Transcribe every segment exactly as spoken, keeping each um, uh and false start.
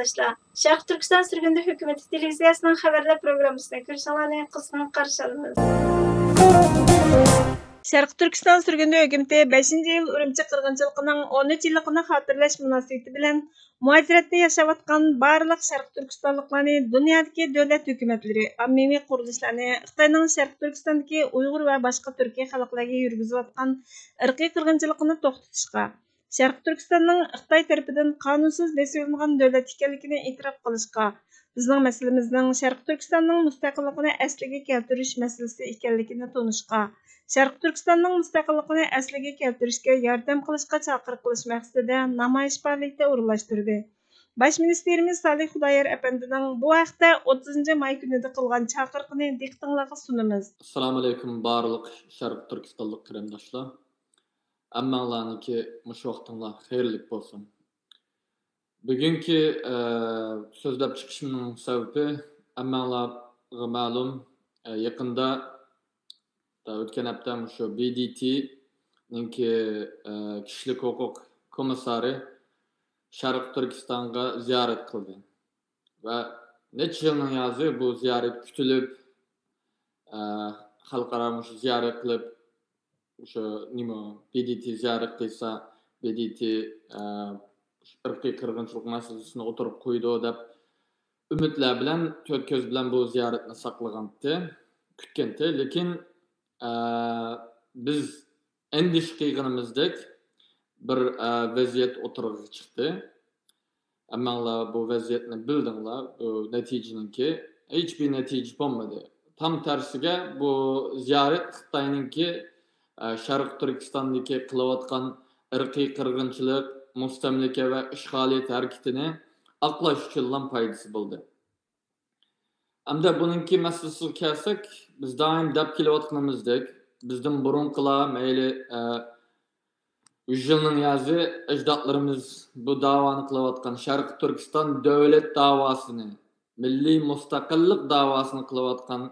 قېرىنداشلار، شەرقىي تۈركىستان سۈرگۈندە ھۆكۈمىتى تېلېۋىزىيەسىنىڭ خەۋەرلەر پروگراممىسىنى كۆرۈشۈڭلارنى قىزغىن قارشى ئالىمىز. شەرقىي تۈركىستان سۈرگۈندە ھۆكۈمىتى بەشىنچى يىل ئۈرۈمچى قىرغىنچىلىقىنىڭ ئونىنچى يىللىقىنى خاتىرىلەش مۇناسىۋىتى بىلەن مۇھاجىرەتتە ياشاۋاتقان بارلىق شەرقىي تۈركىستانلىقلارنى دۇنيادىكى دۆلەت ھۆكۈمەتلىرى، ئاممىۋى قۇرۇلۇشلارنى خىتاينىڭ شەرقىي تۈركىستاندىكى ئۇيغۇر ۋە باشقا تۈركىي خەلقلەرگە يۈرگۈزۈۋاتقان ئىرقىي قىرغىنچىلىقىنى توختىتىشقا، شەرقىي تۈركىستاننىڭ خىتاي تەرىپىدىن قانۇنسىز بېسىۋېلىنغان دۆلەت ئىكەنلىكىنى ئېتىراپ قىلىشقا، بىزنىڭ مەسىلىمىزنىڭ شەرقىي تۈركىستاننىڭ مۇستەقىللىقىنى ئەسلىگە كەلتۈرۈش مەسىلىسى ئىكەنلىكىنى تونۇشقا، شەرقىي تۈركىستاننىڭ مۇستەقىللىقىنى ئەسلىگە كەلتۈرۈشكە ياردەم قىلىشقا چاقىرىق قىلىش مەقسىتىدە نامايىش پائالىيىتى ئورۇنلاشتۇردى. باش مىنىستىرىمىز سالىھ خۇدايار ئەپەندىنىڭ بۇ ھەقتە ئوتتۇزىنچى ماي كۈنىدە قىلغان چاقىرىقىنى دىققىتىڭلارغا سۇنىمىز. ئەسسالامۇ ئەلەيكۇم، بارلىق شەرقىي تۈركىستانلىق قېرىنداشلار. ھەممەڭلارنىڭكى مۇشۇ ۋاقتىڭلار خەيرلىك بولسۇن. بۈگۈنكى، ئە، سۆزلەپ چىقىشىمنىڭ سەۋەبى، ھەممەڭلارغا مەلۇم، ئە، يېقىندا، ئۆتكەن ھەپتە مۇشۇ ب د ت نىڭكى، ئە، كىشىلىك ھوقۇق كومىسسارى شەرقىي تۈركىستانغا زىيارەت قىلدى. ۋە نەچچە يىلنىڭ يازى بۇ زىيارەت كۈتۈلۈپ، ئە، خەلقئارا مۇشۇ زىيارەت قىلىپ، شۇ نېمە، ب د ت زىيارەت قىلسا، ب د ت، ئە، ئىرقىي قىرغىنچىلىق مەسىلىسىنى ئوتتۇرىغا قويىدۇ دەپ ئۈمىدلەر بىلەن، تۆت كۆز بىلەن بۇ زىيارەتنى ساقلىغانتى، كۈتكەنتى. لېكىن، ئە، بىز ئەندىشە قىلغىنىمىزدەك بىر، ئە، ۋەزىيەت ئوتتۇرىغا چىقتى. ھەممەڭلار بۇ ۋەزىيەتنى بىلدىڭلار. بۇ نەتىجىنىڭكى ھېچبىر نەتىجە بولمىدى. تام تەرسىگە، بۇ زىيارەت خىتاينىڭكى، ئە، شەرقىي تۈركىستاندىكى قىلىۋاتقان ئىرقىي قىرغىنچىلىق، مۇستەملىكە ۋە ئىشغالىيەت ھەرىكىتىنى ئاقلاش ئۈچۈنلا پايدىسى بولدى. ئەمدى بۇنىڭكى مەسىلىسىگە كەلسەك، بىز دائىم دەپ كېلىۋاتقىنىمىزدەك، بىزدىن بۇرۇنقىلار، مەيلى، ئە، يۈز يىلنىڭ يازى ئەجدادلىرىمىز بۇ داۋانى قىلىۋاتقان، شەرقىي تۈركىستان دۆلەت داۋاسىنى، مىللىي مۇستەقىللىق داۋاسىنى قىلىۋاتقان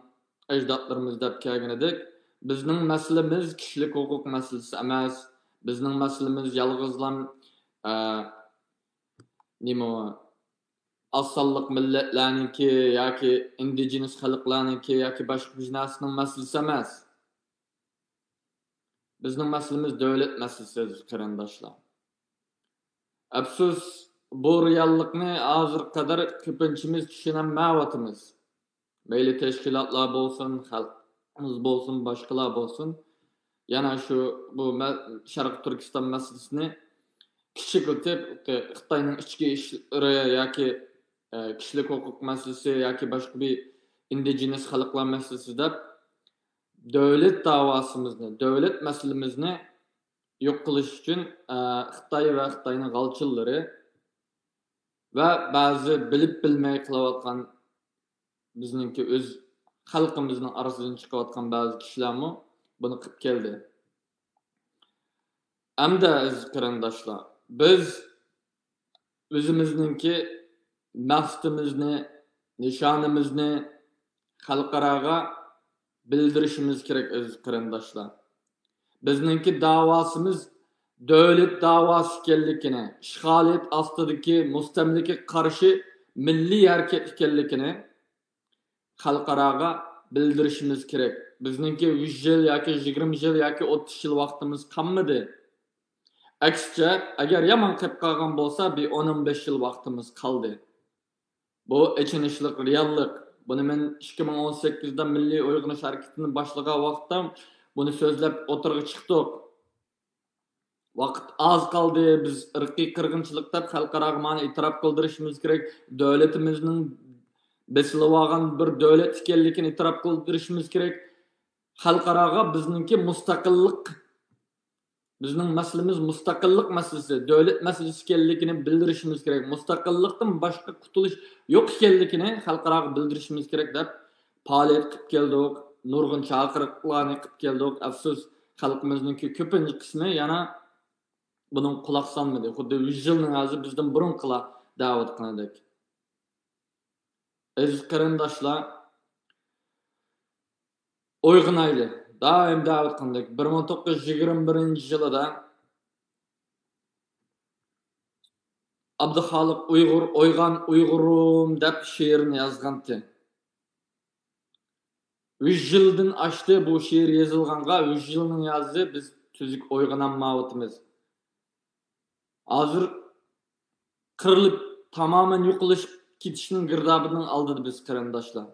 ئەجدادلىرىمىز دەپ كەلگىنىدەك، بىزنىڭ مەسىلىمىز كىشىلىك ھوقۇق مەسىلىسى ئەمەس. بىزنىڭ مەسىلىمىز يالغۇزلا، ئە، نېمە، ئاز سانلىق مىللەتلەرنىڭكى ياكى ئىندىجېنىس خەلقلەرنىڭكى ياكى باشقا بىر نەرسىنىڭ مەسىلىسى ئەمەس. بىزنىڭ مەسىلىمىز دۆلەت مەسىلىسى، ئەزىز قېرىنداشلار. ئەپسۇس، بۇ رېئاللىقنى ھازىرغا قەدەر كۆپىنچىمىز چۈشىنەلمەيۋاتىمىز. مەيلى تەشكىلاتلار بولسۇن، خەلقىمىز بولسۇن، باشقىلار بولسۇن، يەنە شۇ، بۇ مە-، شەرقىي تۈركىستان مەسىلىسىنى كىچىكلىتىپ، خىتاينىڭ ئىچكى ئىشلىرى ياكى، ئە، كىشىلىك ھوقۇق مەسىلىسى ياكى باشقا بىر ئىندىجېنىس خەلقلەر مەسىلىسى دەپ، دۆلەت داۋاسىمىزنى، دۆلەت مەسىلىمىزنى يوق قىلىش ئۈچۈن، ئە، خىتاي ۋە خىتاينىڭ غالچىلىرى ۋە بەزى بىلىپ بىلمەي قىلىۋاتقان، بىزنىڭكى ئۆز خەلقىمىزنىڭ ئارىسىدىن چىقىۋاتقان بەزى كىشىلەرمۇ بۇنى قىلىپ كەلدى. ئەمدى، ئەزىز قېرىنداشلار، بىز ئۆزىمىزنىڭكى مەقسىتىمىزنى، نىشانىمىزنى خەلقئاراغا بىلدۈرۈشىمىز كېرەك، ئەزىز قېرىنداشلار. بىزنىڭكى داۋاسىمىز دۆلەت داۋاسى ئىكەنلىكىنى، ئىشغالىيەت ئاستىدىكى مۇستەملىكىگە قارشى مىللىي ھەرىكەت ئىكەنلىكىنى خەلقئاراغا بىلدۈرۈشىمىز كېرەك. بىزنىڭكى يۈز يىل ياكى يىگىرمە يىل ياكى ئوتتۇز يىل ۋاقتىمىز قالمىدى. ئەكسىچە، ئەگەر يامان قېلىپ قالغان بولسا، بىر ئون ئون بەش يىل ۋاقتىمىز قالدى. بۇ ئېچىنىشلىق رېئاللىق. بۇنى مەن ئىككى مىڭ ئون سەككىزدە مىللىي ئويغىنىش ھەرىكىتىنى باشلىغان ۋاقىتتا بۇنى سۆزلەپ ئوتتۇرىغا چىقتۇق. ۋاقىت ئاز قالدى. بىز ئىرقىي قىرغىنچىلىق دەپ خەلقئاراغا مانا ئېتىراپ قىلدۇرۇشىمىز كېرەك. دۆلىتىمىزنىڭ بېسىلىۋالغان بىر دۆلەت ئىكەنلىكىنى ئېتىراپ قىلدۇرۇشىمىز كېرەك. خەلقئاراغا بىزنىڭكى مۇستەقىللىق، بىزنىڭ مەسىلىمىز مۇستەقىللىق مەسىلىسى، دۆلەت مەسىلىسى ئىكەنلىكىنى بىلدۈرۈشىمىز كېرەك. مۇستەقىللىقتىن باشقا قۇتۇلۇش يوق ئىكەنلىكىنى خەلقئاراغا بىلدۈرۈشىمىز كېرەك دەپ پائالىيەت قىلىپ كەلدۇق، نۇرغۇن چاقىرىقلارنى قىلىپ كەلدۇق. ئەپسۇس، خەلقىمىزنىڭكى كۆپىنچە قىسمى يەنە بۇنىڭغا قۇلاق سالمىدى. خۇددى يۈز يىلنىڭ ھازىر بىزدىن بۇرۇنقىلار دەۋاتقىنىدەك. ئەزىز قېرىنداشلار، ئويغىنايلى. دائىم دەۋاتقاندەك، بىر مىڭ توققۇز يۈز يىگىرمە بىرىنچى يىلىدا ئابدۇخالىق ئۇيغۇر «ئويغان ئۇيغۇرۇم» دەپ شېئىرنى يازغانتى. يۈز يىلدىن ئاشتى بۇ شېئىر يېزىلغانغا، يۈز يىلنىڭ يازدى، بىز تۈزۈك ئويغىنالمايۋاتىمىز. ھازىر قىرىلىپ، تامامەن يوقىلىشىپ كېتىشنىڭ گىردابىنىڭ ئالدىدا بىز، قېرىنداشلار.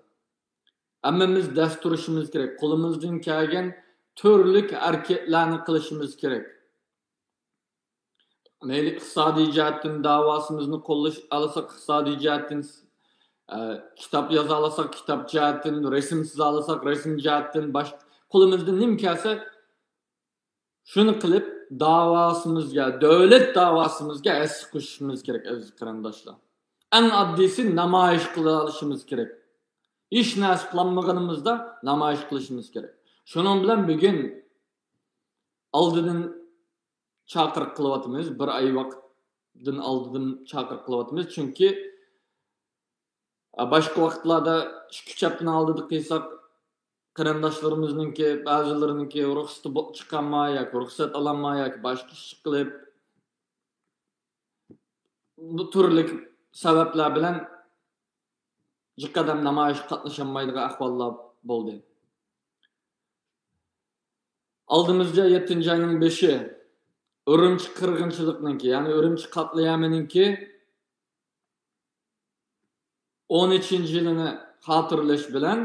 ھەممىمىز دەس تۇرۇشىمىز كېرەك. قولىمىزدىن كەلگەن تۈرلۈك ھەرىكەتلەرنى قىلىشىمىز كېرەك. مەيلى ئىقتىسادىي جەھەتتىن داۋاسىمىزنى قوللاش ئالساق، ئىقتىسادىي جەھەتتىن، ئە، كىتاب يازالىساق، كىتاب جەھەتتىن، رەسىم سىزالىساق، رەسىم جەھەتتىن، باش-، قولىمىزدىن نېمە كەلسە، شۇنى قىلىپ، داۋاسىمىزغا، دۆلەت داۋاسىمىزغا ھەسسە قوشۇشىمىز كېرەك، ئەزىز قېرىنداشلار. ئەڭ ئاددىيسى، نامايىش قىلالىشىمىز كېرەك. ھېچ نەرسە قىلالمىغىنىمىزدا نامايىش قىلىشىمىز كېرەك. شۇنىڭ بىلەن بۈگۈن ئالدىدىن چاقىرىق قىلىۋاتىمىز، بىر ئاي ۋاقىتتىن ئالدىدىن چاقىرىق قىلىۋاتىمىز. چۈنكى، ئە، باشقا ۋاقىتلاردا ئىككى ئۈچ ھەپتىنىڭ ئالدىدا قىلساق، قېرىنداشلىرىمىزنىڭكى، بەزىلىرىنىڭكى رۇخسىتى بو-، چىقالماي ياكى رۇخسەت ئالالماي ياكى باشقا ئىش قىلىپ، بۇ تۈرلۈك سەۋەبلەر بىلەن جىق ئادەم نامايىشقا قاتنىشالمايدىغان ئەھۋاللار بولدى. ئالدىمىزدا يەتتىنچى ئاينىڭ بېشى ئۈرۈمچى قىرغىنچىلىقنىڭكى، يەنى ئۈرۈمچى قاتلىئامىنىڭكى ئون ئۈچىنچى يىلىنى خاتىرىلەش بىلەن،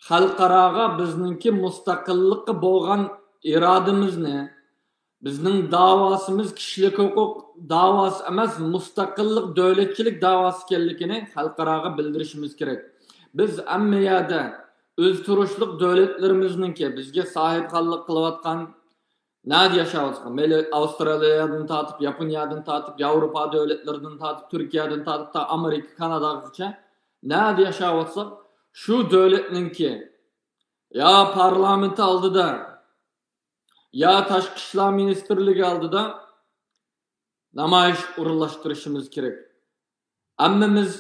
خەلقئاراغا بىزنىڭكى مۇستەقىللىققا بولغان ئىرادىمىزنى، بىزنىڭ داۋاسىمىز كىشىلىك ھوقۇق داۋاسى ئەمەس، مۇستەقىللىق، دۆلەتچىلىك داۋاسى ئىكەنلىكىنى خەلقئاراغا بىلدۈرۈشىمىز كېرەك. بىز ھەممە يەردە ئۆزتۇرۇشلۇق دۆلەتلىرىمىزنىڭكى بىزگە ساھىبخانلىق قىلىۋاتقان، نەدە ياشاۋاتساق، مەيلى ئاۋسترالىيەدىن تارتىپ، ياپونىيەدىن تارتىپ، ياۋروپا دۆلەتلىرىدىن تارتىپ، تۈركىيەدىن تارتىپ، تا ئامېرىكا، كاناداغىچە نەدە ياشاۋاتساق، شۇ دۆلەتنىڭكى يا پارلامېنتى ئالدىدا، يا تاشقى ئىشلار مىنىستىرلىكى ئالدىدا نامايىش ئورۇنلاشتۇرۇشىمىز كېرەك. ھەممىمىز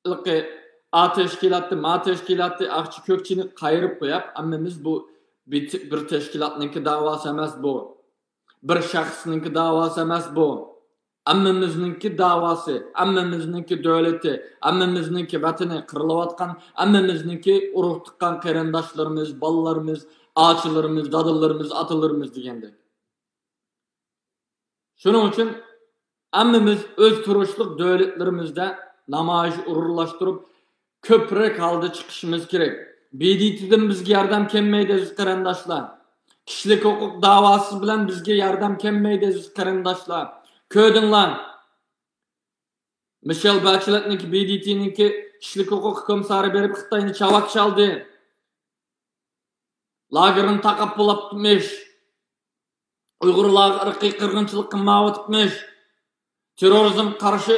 ھېلىقى ئا تەشكىلاتنى، ما تەشكىلاتنى، ئاقچى كۆكچىنى قايرىپ قويۇپ، ھەممىمىز بۇ بىت-، بىر تەشكىلاتنىڭكى داۋاسى ئەمەس بۇ. بىر شەخسنىڭكى داۋاسى ئەمەس بۇ. ھەممىمىزنىڭكى داۋاسى، ھەممىمىزنىڭكى دۆلىتى، ھەممىمىزنىڭكى ۋەتىنى قىرىلىۋاتقان، ھەممىمىزنىڭكى ئۇرۇق تۇغقان قېرىنداشلىرىمىز، بالىلىرىمىز، ئاچىلىرىمىز، دادىلىرىمىز، ئاتىلىرىمىز دېگەندەك. شۇنىڭ ئۈچۈن ھەممىمىز ئۆز تۇرۇشلۇق دۆلەتلىرىمىزدە نامايىش ئورۇنلاشتۇرۇپ، كۆپرەك ھالدا چىقىشىمىز كېرەك. ب د ت دىن بىزگە ياردەم كەلمەيدۇ، ئەزىز قېرىنداشلار. كىشىلىك ھوقۇق داۋاسى بىلەن بىزگە ياردەم كەلمەيدۇ، ئەزىز قېرىنداشلار. كۆردۈڭلار. مىشېل باچېلەتنىڭكى، ب د ت نىڭكى كىشىلىك ھوقۇق كومىسسارى بېرىپ خىتاينى چاۋاك چالدى. لاگېرنى تاقاپ بولۇپتىمىش. ئۇيغۇرلارغا ئىرقىي قىرغىنچىلىق قىلمايۋاتىپمىش. تېررورىزمغا قارشى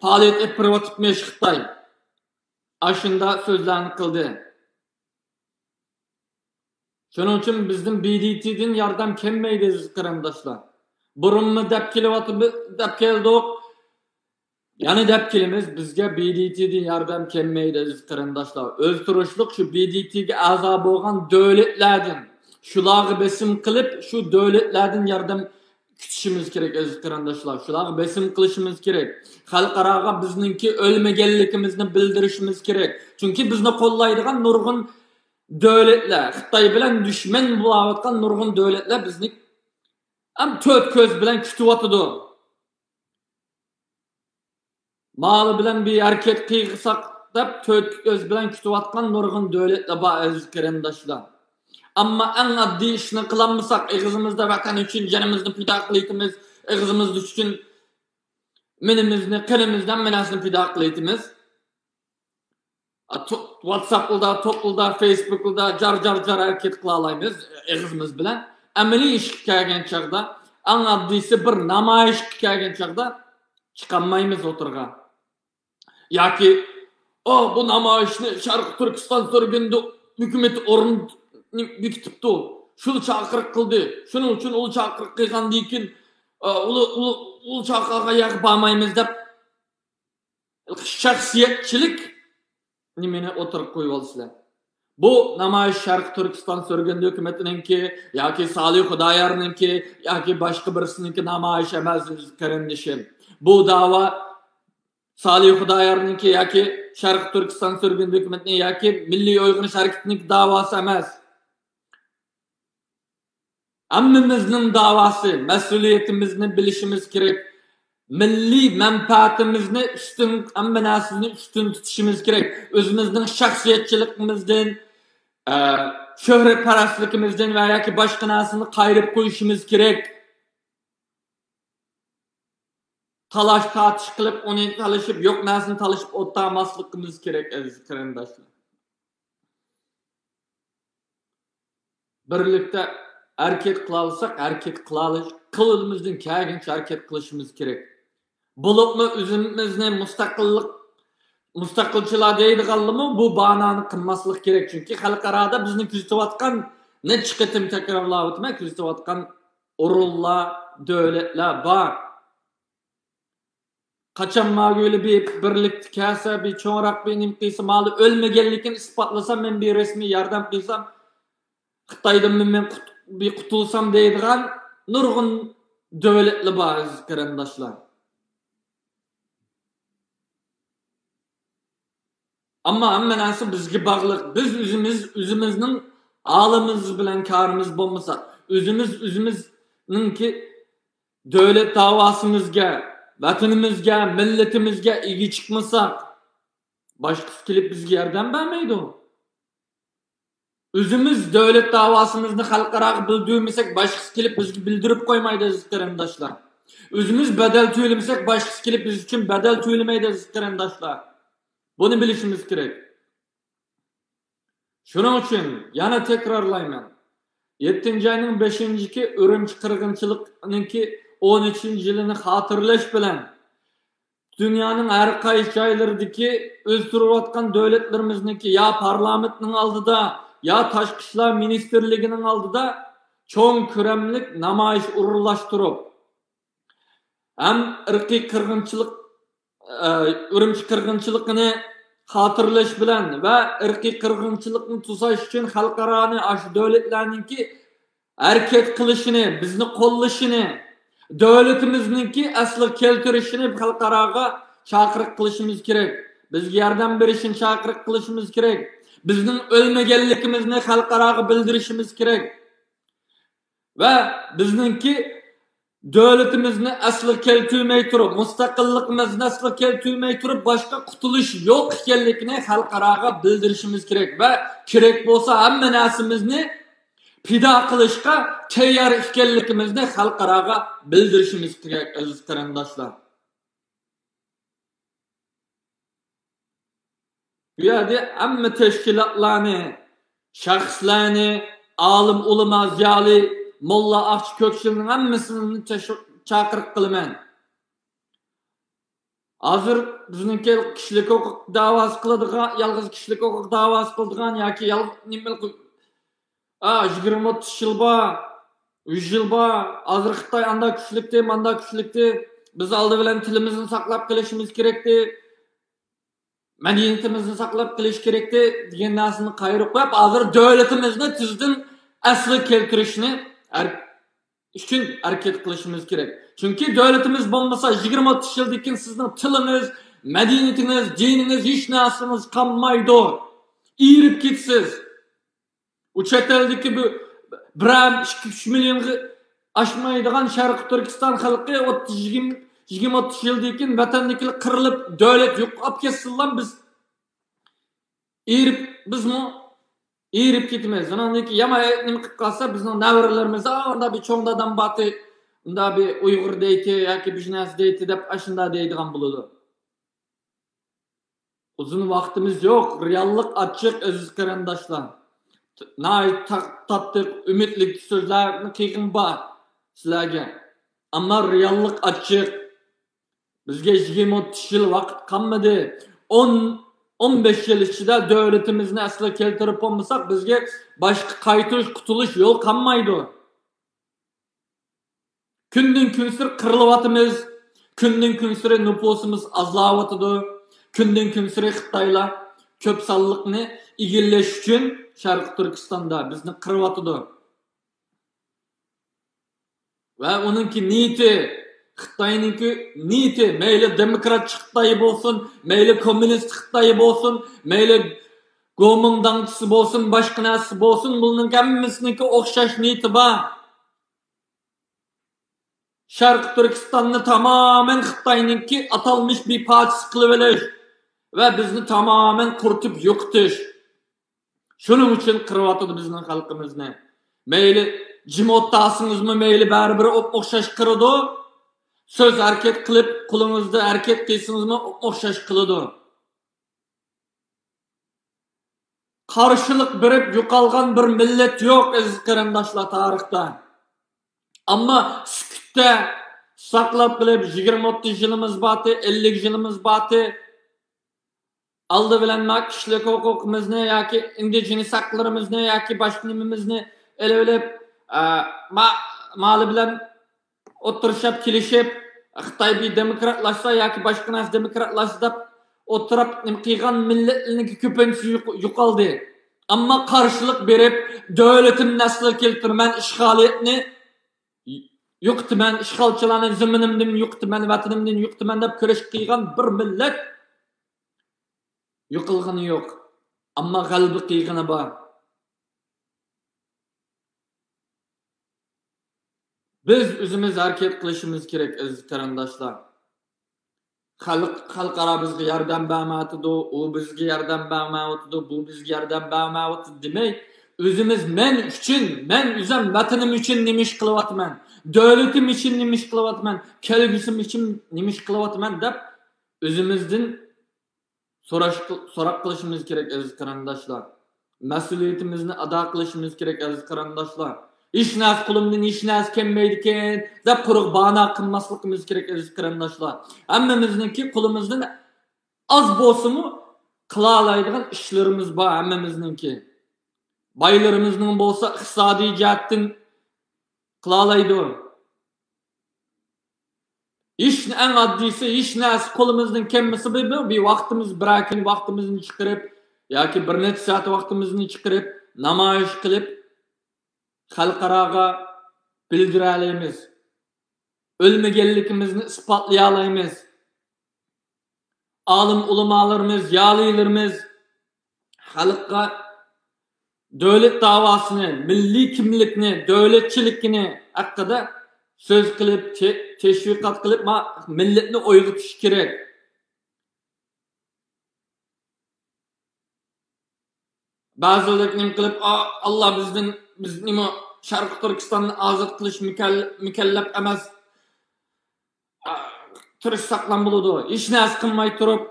پائالىيەت ئېلىپ بېرىۋاتىپمىش خىتاي. ئاشۇنداق سۆزلەرنى قىلدى. شۇنىڭ ئۈچۈن بىزدىن ب د ت دىن ياردەم كەلمەيدۇ، ئەزىز قېرىنداشلار. بۇرۇنمۇ دەپ كېلىۋاتىمىز، دەپ كەلدۇق. يەنە دەپ كېلىمىز، بىزگە ب د ت دىن ياردەم كەلمەيدۇ، ئەزىز قېرىنداشلار. ئۆزتۇرۇشلۇق شۇ ب د ت گە ئەزا بولغان دۆلەتلەردىن، شۇلارغا بېسىم قىلىپ، شۇ دۆلەتلەردىن ياردەم كۈتۈشىمىز كېرەك، ئەزىز قېرىنداشلار. شۇلارغا بېسىم قىلىشىمىز كېرەك. خەلقئاراغا بىزنىڭكى ئۆلمىگەنلىكىمىزنى بىلدۈرۈشىمىز كېرەك. چۈنكى بىزنى قوللايدىغان نۇرغۇن دۆلەتلەر، خىتاي بىلەن دۈشمەن بولاۋاتقان نۇرغۇن دۆلەتلەر بىزنى ھەم تۆت كۆز بىلەن كۈتۈۋاتىدۇ. مالى بىلەن بىر ھەرىكەت قىلغۇساق دەپ تۆت كۆز بىلەن كۈتۈۋاتقان نۇرغۇن دۆلەتلەر بار، ئەزىز قېرىنداشلار. ئەمما ئەڭ ئاددىي ئىشنى قىلالمىساق، ئېغىزىمىزدا ۋەتەن ئۈچۈن جېنىمىزنى پىدا قىلىۋېتىمىز، ئېغىزىمىز ئۈچۈن مېنىمىزنى، قېنىمىزنى، ھەممە نەرسىنى پىدا قىلىۋېتىمىز. ئا، تو-، ۋاتساپلىدا، توپلىدا، فېيسبۇكلىدا جار، جار، جار ھەرىكەت قىلالايمىز ئېغىزىمىز بىلەن. ئەمەلىي ئىشقا كەلگەن چاغدا، ئەڭ ئاددىيسى بىر نامايىشقا كەلگەن چاغدا چىقالمايمىز ئوتتۇرىغا. ياكى، ئا، بۇ نامايىشنى شەرقىي تۈركىستان سۈرگۈندە ھۆكۈمىتى ئورنىنى بېكىتىپتۇ. شۇلا چاقىرىق قىلدى. شۇنىڭ ئۈچۈن ئۇلا چاقىرىق قىلغاندىن كېيىن، ئا، ئۇلا، ئۇلا، ئۇلا چاقىرغان يەرگە بارمايمىز دەپ شەخسىيەتچىلىك نېمىنى ئوتتۇرىغا قويۇۋالىسىلەر. بۇ نامايىش شەرقىي تۈركىستان سۈرگۈندە ھۆكۈمىتىنىڭكى ياكى سالىھ خۇدايارنىڭكى ياكى باشقا بىرسىنىڭكى نامايىشى ئەمەس، ئەزىز قېرىندىشىم. بۇ داۋا سالىھ خۇدايارنىڭكى ياكى شەرقىي تۈركىستان سۈرگۈندە ھۆكۈمىتىنىڭ ياكى مىللىي ئويغىنىش ھەرىكىتىنىڭكى داۋاسى ئەمەس. ھەممىمىزنىڭ داۋاسى، مەسئۇلىيىتىمىزنى بىلىشىمىز كېرەك. مىللىي مەنپەئەتىمىزنى ئۈستۈن، ھەممە نەرسىنى ئۈستۈن تۇتۇشىمىز كېرەك. ئۆزىمىزنىڭ شەخسىيەتچىلىكىمىزدىن، ئە، شۆھرەتپەرەسلىكىمىزدىن ۋە ياكى باشقا نەرسىنى قايرىپ قويۇشىمىز كېرەك. تالاش تارتىش قىلىپ، ئۇنى تالىشىپ، يوق نەرسىنى تالىشىپ ئولتۇرماسلىقىمىز كېرەك، ئەزىز قېرىنداشلار. بىرلىكتە ھەرىكەت قىلالىساق، ھەرىكەت قىلالىش، قولىمىزدىن كەلگىنىچە ھەرىكەت قىلىشىمىز كېرەك. بولۇپمۇ ئۆزىمىزنى مۇستەقىللىق، مۇستەقىلچىلار دەيدىغانلىرىمۇ بۇ باھانانى قىلماسلىق كېرەك. چۈنكى خەلقئارادا بىزنى كۆزىتىۋاتقان، نەچچە قېتىم تەكرارلاۋاتىمەن، كۆزىتىۋاتقان ئورۇنلار، دۆلەتلەر بار. قاچان ماگۈلى بىر بىرلىكتە كەلسە، بىر چوڭراق بىر نېمە قىلسا، مالى ئۆلمىگەنلىكىنى ئىسپاتلىسام، مەن بىر رەسمىي ياردەم قىلسام، خىتايدىن مەن قۇت-، بىر قۇتۇلسام دەيدىغان نۇرغۇن دۆلەتلەر بار، ئەزىز قېرىنداشلار. ئەمما ھەممە نەرسە بىزگە باغلىق. بىز ئۆزىمىز، ئۆزىمىزنىڭ ھالىمىز بىلەن كارىمىز بولمىسا، ئۆزىمىز، ئۆزىمىزنىڭكى دۆلەت داۋاسىمىزگە، ۋەتىنىمىزگە، مىللىتىمىزگە ئىگە چىقمىساق، باشقىسى كېلىپ بىزگە ياردەم بەرمەيدۇ. ئۆزىمىز دۆلەت داۋاسىمىزنى خەلقئاراغا بىلدۈرمىسەك، باشقىسى كېلىپ بىزگە بىلدۈرۈپ قويمايدۇ، ئەزىز قېرىنداشلار. ئۆزىمىز بەدەل تۆلىمىسەك، باشقىسى كېلىپ بىز ئۈچۈن بەدەل تۆلىمەيدۇ، ئەزىز قېرىنداشلار. بۇنى بىلىشىمىز كېرەك. شۇنىڭ ئۈچۈن يەنە تەكرارلايمەن، يەتتىنچى ئاينىڭ بەشىنچىسى ئۈرۈمچى قىرغىنچىلىقىنىڭكى ئون ئۈچىنچى يىلىنى خاتىرىلەش بىلەن، دۇنيانىڭ ھەر قايسى جايلىرىدىكى ئۆز تۇرۇۋاتقان دۆلەتلىرىمىزنىڭكى يا پارلامېنتنىڭ ئالدىدا، يا تاشقى ئىشلار مىنىستىرلىكىنىڭ ئالدىدا چوڭ كۆلەملىك نامايىش ئورۇنلاشتۇرۇپ، ھەم ئىرقىي قىرغىنچىلىق، ئە، ئۈرۈمچى قىرغىنچىلىقىنى خاتىرىلەش بىلەن ۋە ئىرقىي قىرغىنچىلىقنى توساش ئۈچۈن خەلقئارانى ئاشۇ دۆلەتلەرنىڭكى ھەرىكەت قىلىشىنى، بىزنى قوللىشىنى، دۆلىتىمىزنىڭكى ئەسلىگە كەلتۈرۈشىنى خەلقئاراغا چاقىرىق قىلىشىمىز كېرەك. بىزگە ياردەم بېرىشىنى چاقىرىق قىلىشىمىز كېرەك. بىزنىڭ ئۆلمىگەنلىكىمىزنى خەلقئاراغا بىلدۈرۈشىمىز كېرەك. ۋە بىزنىڭكى دۆلىتىمىزنى ئەسلىگە كەلتۈرمەي تۇرۇپ، مۇستەقىللىقىمىزنى ئەسلىگە كەلتۈرمەي تۇرۇپ، باشقا قۇتۇلۇش يوق ئىكەنلىكىنى خەلقئاراغا بىلدۈرۈشىمىز كېرەك ۋە كېرەك بولسا ھەممە نەرسىمىزنى پىدا قىلىشقا تەييار ئىكەنلىكىمىزنى خەلقئاراغا بىلدۈرۈشىمىز كېرەك، ئەزىز قېرىنداشلار. بۇ يەردە ھەممە تەشكىلاتلارنى، شەخسلەرنى، ئالىم، ئۆلىما، زىيالىي، موللا، ئاقچى، كۆكچىلنىڭ ھەممىسىنى تەش-، چاقىرىق قىلىمەن. ھازىر بىزنىڭكى كىشىلىك ھوقۇق داۋاسى قىلىدىغان، يالغۇز كىشىلىك ھوقۇق داۋاسى قىلىدىغان ياكى يال-، نېمە، ئا، يىگىرمە ئوتتۇز يىل بار، يۈز يىل بار، ھازىر خىتاي ئاندا كۈچلۈكتى، ماندا كۈچلۈكتى، بىز ئالدى بىلەن تىلىمىزنى ساقلاپ قېلىشىمىز كېرەكتى، مەدەنىيىتىمىزنى ساقلاپ قېلىش كېرەكتى دېگەن نەرسىنى قايرىپ قويۇپ، ھازىر دۆلىتىمىزنى تېزدىن ئەسلىگە كەلتۈرۈشنى ھەر-، ئۈچۈن ھەرىكەت قىلىشىمىز كېرەك. چۈنكى دۆلىتىمىز بولمىسا، يىگىرمە ئوتتۇز يىلدىن كېيىن سىزنىڭ تىلىڭىز، مەدەنىيىتىڭىز، دىنىڭىز، ھېچ نەرسىڭىز قالمايدۇ. ئېرىپ كېتىسىز. ئۇ چەت ئەلدىكى بۇ بىرەر ئىككى، ئۈچ مىليونغا ئاشمايدىغان شەرقىي تۈركىستان خەلقى ئوتتۇز، يىگىرمە، يىگىرمە ئوتتۇز يىلدىن كېيىن ۋەتەندىكىلەر قىرىلىپ، دۆلەت يوقاپ كەتسىنلا، بىز ئېرىپ، بىزمۇ ئېرىپ كېتىمىز. ئۇنىڭدىن كېيىن يامان نېمە قىلىپ قالسا، بىزنىڭ نەۋرىلىرىمىز، «ئا، ئۇندا بىر چوڭ دادام بارتى، ئۇندا بىر ئۇيغۇر دەيتتى ياكى بىر نەرسە دەيتتى» دەپ ئاشۇنداق دەيدىغان بولىدۇ. ئۇزۇن ۋاقتىمىز يوق، رېئاللىق ئاچچىق، ئەزىز قېرىنداشلار. ناھايىتى تاتلىق، ئۈمىدلىك سۆزلەرنى قىلغۇم بار سىلەرگە. ئەمما رېئاللىق ئاچچىق. بىزگە يىگىرمە ئوتتۇز يىل ۋاقىت قالمىدى. ئون، ئون بەش يىل ئىچىدە دۆلىتىمىزنى ئەسلىگە كەلتۈرۈپ بولمىساق، بىزگە باشقا قايتۇرۇش، قۇتۇلۇش يول قالمايدۇ. كۈندىن كۈنسېرى قىرىلىۋاتىمىز. كۈندىن كۈنسېرى نوپۇسىمىز ئازلاۋاتىدۇ. كۈندىن كۈنسېرى خىتايلار كۆپ سانلىقنى ئىگىلەش ئۈچۈن شەرقىي تۈركىستاندا بىزنى قىرىۋاتىدۇ. ۋە ئۇنىڭكى نىيىتى، خىتاينىڭكى نىيىتى، مەيلى دېموكراتچى خىتاي بولسۇن، مەيلى كوممۇنىست خىتاي بولسۇن، مەيلى گومىنداڭچىسى بولسۇن، باشقا نەرسە بولسۇن، بۇنىڭ ھەممىسىنىڭكى ئوخشاش نىيىتى بار. شەرقىي تۈركىستاننى تامامەن خىتاينىڭكى ئاتالمىش بىر پارچىسى قىلىۋېلىش ۋە بىزنى تامامەن قۇرۇتۇپ يوقىتىش. شۇنىڭ ئۈچۈن قىرىۋاتىدۇ بىزنىڭ خەلقىمىزنى. مەيلى جىم ئولتۇرسىڭىزمۇ، مەيلى بەرىبىر ئوخشاش قىرىدۇ. سۆز ھەرىكەت قىلىپ، قولىڭىزدا ھەرىكەت قىلسىڭىزمۇ ئوخشاش قىلىدۇ. قارشىلىق بېرىپ يوقالغان بىر مىللەت يوق، ئەزىز قېرىنداشلار، تارىختا. ئەمما سۈكۈتتە ساقلاپ قېلىپ، يىگىرمە ئوتتۇز يىلىمىز بارتى، ئەللىك يىلىمىز بارتى. ئالدى بىلەن ما كىشىلىك ھوقۇقىمىزنى ياكى ئىندىجېنىس ھەقلىرىمىزنى ياكى باشقا نېمىمىزنى ئېلىۋېلىپ، ئە، ما-، مالى بىلەن ئولتۇرۇشۇپ كېلىشىپ، خىتاي بىر دېموكراتلاشسا ياكى باشقا نەرسە دېموكراتلاشسا دەپ ئولتۇرۇپ نېمە قىلغان مىللەتلەرنىڭكى كۆپىنچىسى يوق-، يوقالدى. ئەمما قارشىلىق بېرىپ، دۆلىتىم نەسلىگە كەلتۈرىمەن، ئىشغالىيەتنى يوقىتىمەن، ئىشغالچىلارنى زېمىنىمدىن يوقىتىمەن، ۋەتىنىمدىن يوقىتىمەن دەپ كۈرەش قىلغان بىر مىللەت يوقالغىنى يوق. ئەمما غەلىبە قىلغىنى بار. بىز ئۆزىمىز ھەرىكەت قىلىشىمىز كېرەك، ئەزىز قېرىنداشلار. خەلق، خەلقئارا بىزگە ياردەم بەرمەيۋاتىدۇ، ئۇ بىزگە ياردەم بەرمەيۋاتىدۇ، بۇ بىزگە ياردەم بەرمەيۋاتىدۇ دېمەي، ئۆزىمىز مەن ئۈچۈن، مەن ئۆزۈم ۋەتىنىم ئۈچۈن نېمە ئىش قىلىۋاتىمەن، دۆلىتىم ئۈچۈن نېمە ئىش قىلىۋاتىمەن، كەلگۈسىم ئۈچۈن نېمە ئىش قىلىۋاتىمەن دەپ ئۆزىمىزدىن سوراش، سوراق قىلىشىمىز كېرەك، ئەزىز قېرىنداشلار. مەسئۇلىيىتىمىزنى ئادا قىلىشىمىز كېرەك، ئەزىز قېرىنداشلار. ھېچ نەرسە قولۇمدىن ھېچ نەرسە كەلمەيدىكەن دەپ قۇرۇق بانا قىلماسلىقىمىز كېرەك، ئەزىز قېرىنداشلار. ھەممىمىزنىڭكى قولىمىزدىن ئاز بولسىمۇ قىلالايدىغان ئىشلىرىمىز بار ھەممىمىزنىڭكى. بايلىرىمىزنىڭ بولسا ئىقتىسادىي جەھەتتىن قىلالايدۇ. ھېچ، ئەڭ ئاددىيسى، ھېچ نەرسە قولىمىزدىن كەلمىسە، بىر، بىر، بىر ۋاقتىمىز، بىرەر كۈن ۋاقتىمىزنى چىقىرىپ ياكى بىر نەچچە سائەت ۋاقتىمىزنى چىقىرىپ نامايىش قىلىپ خەلقئاراغا بىلدۈرەلەيمىز. ئۆلمىگەنلىكىمىزنى ئىسپاتلىيالايمىز. ئالىم ئۆلىمالىرىمىز، زىيالىيلىرىمىز خەلققە دۆلەت داۋاسىنى، مىللىي كىملىكنى، دۆلەتچىلىكىنى ھەققىدە سۆز قىلىپ، تە-، تەشۋىقات قىلىپ، ما-، مىللەتنى ئويغىتىش كېرەك. بەزىلەر نېمە قىلىپ، «ئا، ئاللا بىزدىن، بىز نېمە، شەرقىي تۈركىستاننى ئازاد قىلىش مۇكەل-، مۇكەللەپ ئەمەس، ئا، تىرىشساقلا بولىدۇ. ھېچ نەرسە قىلماي تۇرۇپ،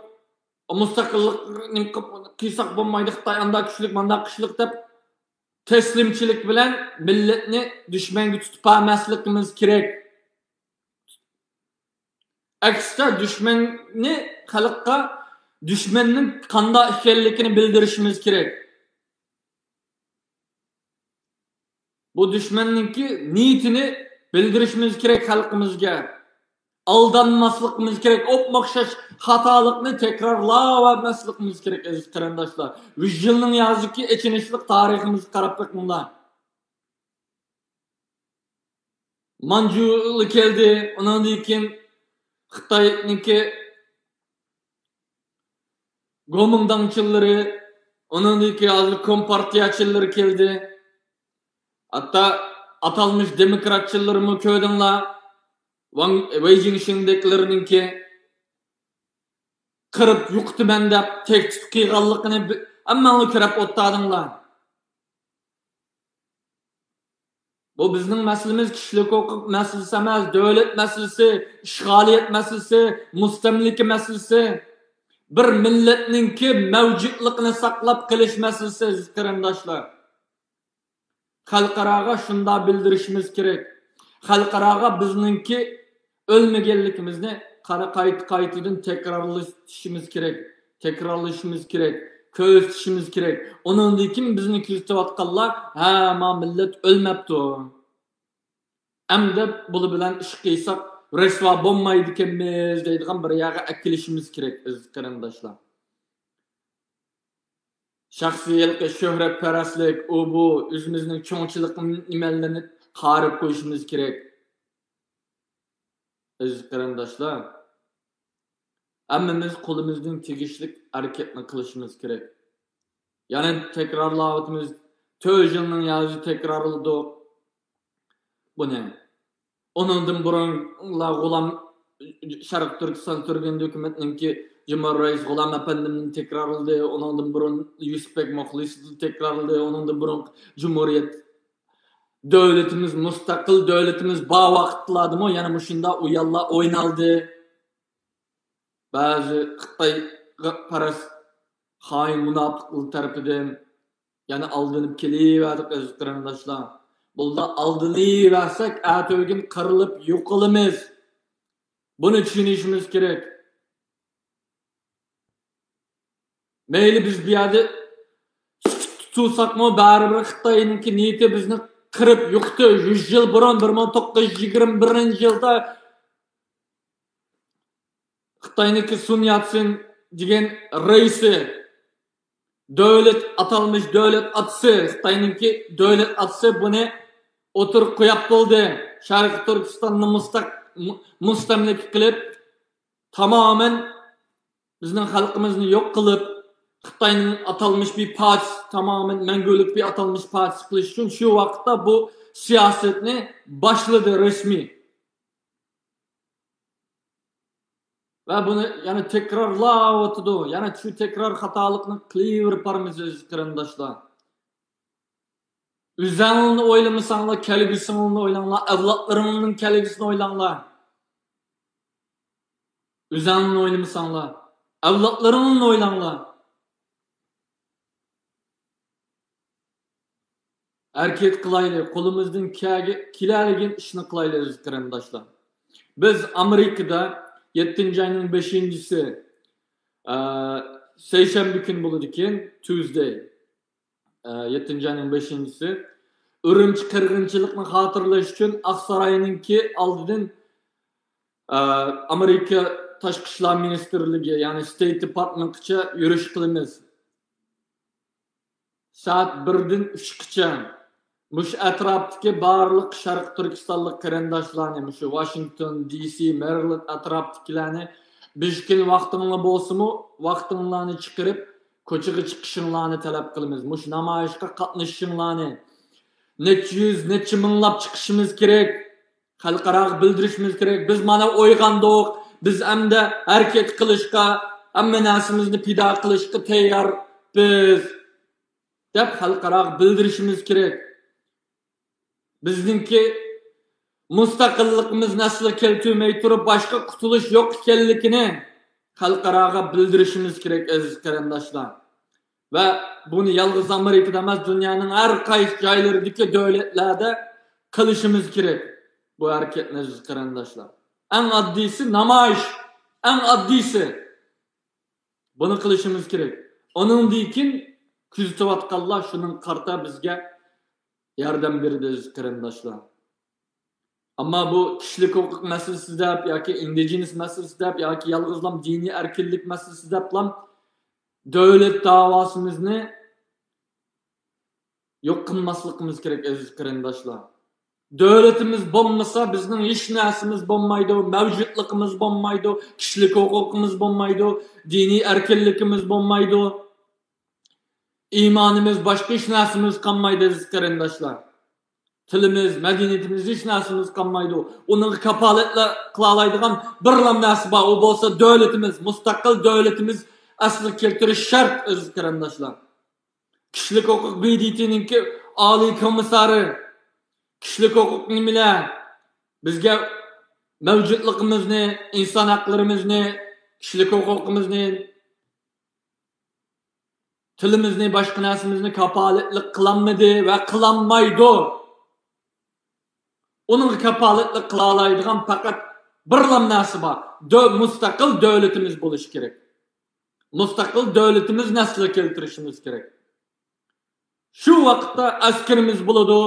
مۇستەقىللىق نېمە قىلىپ، قىلساق بولمايدۇ، خىتاي ئانداق كۈچلۈك، مانداق كۈچلۈك» دەپ تەسلىمچىلىك بىلەن مىللەتنى دۈشمەنگە تۇتۇپ بەرمەسلىكىمىز كېرەك. ئەكسىچە، دۈشمەننى خەلققە دۈشمەننىڭ قانداق ئىكەنلىكىنى بىلدۈرۈشىمىز كېرەك. بۇ دۈشمەننىڭكى نىيىتىنى بىلدۈرۈشىمىز كېرەك خەلقىمىزگە. ئالدانماسلىقىمىز كېرەك، ئوپمۇئوخشاش خاتالىقنى تەكرارلاۋەرمەسلىكىمىز كېرەك، ئەزىز قېرىنداشلار. يۈز يىلنىڭ يازدىكى ئېچىنىشلىق تارىخىمىزغا قاراپ بېقىڭلار. مانجۇلار كەلدى، ئۇنىڭدىن كېيىن خىتاينىڭكى گومىنداڭچىلىرى، ئۇنىڭدىن كېيىن ھازىر كومپارتىيەچىلىرى كەلدى. ھەتتا ئاتالمىش دېموكراتچىلىرىمۇ كۆردۈڭلار. ۋاڭ، ۋېي جىڭشىڭدەكلىرىنىڭكى قىرىپ يوقىتىمەن دەپ تەھدىت قىلغانلىقىنى بى-، ھەممەڭلار كۆرۈپ ئولتۇردۇڭلار. بۇ بىزنىڭ مەسىلىمىز كىشىلىك ھوقۇق مەسىلىسى ئەمەس، دۆلەت مەسىلىسى، ئىشغالىيەت مەسىلىسى، مۇستەملىكە مەسىلىسى. بىر مىللەتنىڭكى مەۋجۇتلۇقىنى ساقلاپ قېلىش مەسىلىسى، ئەزىز قېرىنداشلار. خەلقئاراغا شۇنداق بىلدۈرۈشىمىز كېرەك. خەلقئاراغا بىزنىڭكى ئۆلمىگەنلىكىمىزنى قارا-، قايتا-، قايتىدىن تەكرارلىشىمىز كېرەك. تەكرارلىشىمىز كېرەك. كۆرسىتىشىمىز كېرەك. ئۇنىڭدىن كېيىن بىزنى كۆزىتىۋاتقانلار، «ھە، ما مىللەت ئۆلمەپتۇ. ئەمدى بۇلار بىلەن ئىش قىلساق رەسۋا بولمايدىكەنمىز» دەيدىغان بىر يەرگە ئەكېلىشىمىز كېرەك، ئەزىز قېرىنداشلار. شەخسىي ھېلىقى شۆھرەتپەرەسلىك، ئۇ بۇ، ئۆزىمىزنىڭ چوڭچىلىق نېمىلىرىنى قارىپ قويۇشىمىز كېرەك. ئەزىز قېرىنداشلار، ھەممىمىز قولىمىزدىن تېگىشلىك ھەرىكەتنى قىلىشىمىز كېرەك. يەنە تەكرارلاۋاتىمىز، تۆت يىلنىڭ يازى تەكرارلىدۇق بۇنى. ئۇنىڭدىن بۇرۇنلا غۇلام، شەرقىي تۈركىستان تۈرگەن ھۆكۈمەتنىڭكى جۇمھۇر رەئىس غۇلام ئەپەندىمنى تەكرارلىدى. ئۇنىڭدىن بۇرۇن يۈسۈپبەگ مۇخلىسنى تەكرارلىدى. ئۇنىڭدىن بۇرۇن جۇمھۇرىيەت دۆلىتىمىز، مۇستەقىل دۆلىتىمىز بار ۋاقىتلاردىمۇ يەنە مۇشۇنداق ئويۇنلار ئوينالدى. بەزى خىتايغا پەرەس خائىن مۇناپىقلار تەرىپىدىن يەنە ئالدىنىپ كېلىۋەردۇق، ئەزىز قېرىنداشلار. بۇنداق ئالدىنىۋەرسەك، ئەتىگۈن قىرىلىپ يوقىلىمىز. بۇنى چۈشىنىشىمىز كېرەك. مەيلى، بىز بۇ يەردە سۈكۈت تۇتساقمۇ، بەرىبىر خىتاينىڭكى نىيىتى بىزنى قىرىپ يوقىتىش. يۈز يىل بۇرۇن، بىر مىڭ توققۇز يۈز يىگىرمە بىرىنچى يىلدا خىتاينىڭكى سۇن ياتسېن دېگەن رەئىسى، دۆلەت، ئاتالمىش دۆلەت ئاتىسى، خىتاينىڭكى دۆلەت ئاتىسى بۇنى ئوتتۇرىغا قويۇپ بولدى. شەرقىي تۈركىستاننى مۇستەق-، مۇ-، مۇستەملىكە قىلىپ، تامامەن بىزنىڭ خەلقىمىزنى يوق قىلىپ، خىتاينىڭ ئاتالمىش بىر پارچىسى، تامامەن مەڭگۈلۈك بىر ئاتالمىش پارچىسى قىلىش ئۈچۈن شۇ ۋاقىتتا بۇ سىياسەتنى باشلىدى رەسمىي. ۋە بۇنى يەنە تەكرارلاۋاتىدۇ. يەنە شۇ تەكرار خاتالىقنى قىلىۋېرىپ بارىمىز، ئەزىز قېرىنداشلار. ئۆزەڭلارنى ئويلىمىساڭلار، كەلگۈسىڭلارنى ئويلاڭلار، ئەۋلادلىرىڭلارنىڭ كەلگۈسىنى ئويلاڭلار. ئۆزەڭلارنى ئويلىمىساڭلار، ئەۋلادلىرىڭلارنى ئويلاڭلار. ھەرىكەت قىلايلى، قولىمىزدىن كەگە-، كېلەلىگەن ئىشنى قىلايلى، ئەزىز قېرىنداشلار. بىز ئامېرىكىدا يەتتىنچى ئاينىڭ بەشىنچىسى، ئە، سەيشەنبە كۈنى بولىدىكەن، تيۇزدەي، ئە، يەتتىنچى ئاينىڭ بەشىنچىسى، ئۈرۈمچى قىرغىنچىلىقنى خاتىرىلەش ئۈچۈن ئاقساراينىڭكى ئالدىدىن، ئە، ئامېرىكا تاشقى ئىشلار مىنىستىرلىكى، يەنى ستېيت دېپارتمېنتقىچە يۈرۈش قىلىمىز. سائەت بىردىن ئۈچكىچە مۇشۇ ئەتراپتىكى بارلىق شەرقىي تۈركىستانلىق قېرىنداشلارنى، مۇشۇ ۋاشىنگتون دى سى، مېرىلېند ئەتراپتىكىلەرنى، بىر كۈن ۋاقتىڭلار بولسىمۇ، ۋاقتىڭلارنى چىقىرىپ، كوچىغا چىقىشىڭلارنى تەلەپ قىلىمىز. مۇشۇ نامايىشقا قاتنىشىشىڭلارنى، نەچچە يۈز، نەچچە مىڭلاپ چىقىشىمىز كېرەك. خەلقئاراغا بىلدۈرۈشىمىز كېرەك. بىز مانا ئويغاندۇق. بىز ئەمدى ھەرىكەت قىلىشقا، ھەممە نەرسىمىزنى پىدا قىلىشقا تەيياربىز، دەپ خەلقئاراغا بىلدۈرۈشىمىز كېرەك. بىزنىڭكى مۇستەقىللىقىمىزنى ئەسلىگە كەلتۈرمەي تۇرۇپ، باشقا قۇتۇلۇش يوق ئىكەنلىكىنى خەلقئاراغا بىلدۈرۈشىمىز كېرەك، ئەزىز قېرىنداشلار. ۋە بۇنى يالغۇز ئامېرىكىدا ئەمەس، دۇنيانىڭ ھەر قايسى جايلىرىدىكى دۆلەتلەردە قىلىشىمىز كېرەك بۇ ھەرىكەتنى، ئەزىز قېرىنداشلار. ئەڭ ئاددىيسى نامايىش، ئەڭ ئاددىيسى. بۇنى قىلىشىمىز كېرەك. ئۇنىڭدىن كېيىن كۆزىتىۋاتقانلار شۇنىڭغا قارىتا بىزگە ياردەم بېرىدۇ، ئەزىز قېرىنداشلار. ئەمما بۇ كىشىلىك ھوقۇق مەسىلىسى دەپ ياكى ئىندىجېنىس مەسىلىسى دەپ ياكى يالغۇزلام دىنىي ئەركىنلىك مەسىلىسى دەپلام دۆلەت داۋاسىمىزنى يوق قىلماسلىقىمىز كېرەك، ئەزىز قېرىنداشلار. دۆلىتىمىز بولمىسا، بىزنىڭ ھېچ نەرسىمىز بولمايدۇ، مەۋجۇتلۇقىمىز بولمايدۇ، كىشىلىك ھوقۇقىمىز بولمايدۇ، دىنىي ئەركىنلىكىمىز بولمايدۇ. ئىمانىمىز، باشقا ھېچ نەرسىمىز قالمايدۇ، ئەزىز قېرىنداشلار. تىلىمىز، مەدەنىيىتىمىز، ھېچ نەرسىمىز قالمايدۇ. ئۇنىڭغا كاپالەتلەر قىلالايدىغان بىرلا نەرسە بار، ئۇ بولسا دۆلىتىمىز، مۇستەقىل دۆلىتىمىز ئەسلىگە كەلتۈرۈش شەرت، ئەزىز قېرىنداشلار. كىشىلىك ھوقۇق ب د ت نىڭكى ئالىي كومىسسارى كىشىلىك ھوقۇق نېمىلەر؟ بىزگە مەۋجۇتلۇقىمىزنى، ئىنسان ھەقلىرىمىزنى، كىشىلىك ھوقۇقىمىزنى، تىلىمىزنى، باشقا نەرسىمىزنى كاپالەتلىك قىلالمىدى ۋە قىلالمايدۇ. ئۇنىڭغا كاپالەتلىك قىلالايدىغان پەقەت بىرلا نەرسە بار. دۆ-، مۇستەقىل دۆلىتىمىز بولۇشى كېرەك. مۇستەقىل دۆلىتىمىزنى ئەسلىگە كەلتۈرۈشىمىز كېرەك. شۇ ۋاقىتتا ئەسكىرىمىز بولىدۇ،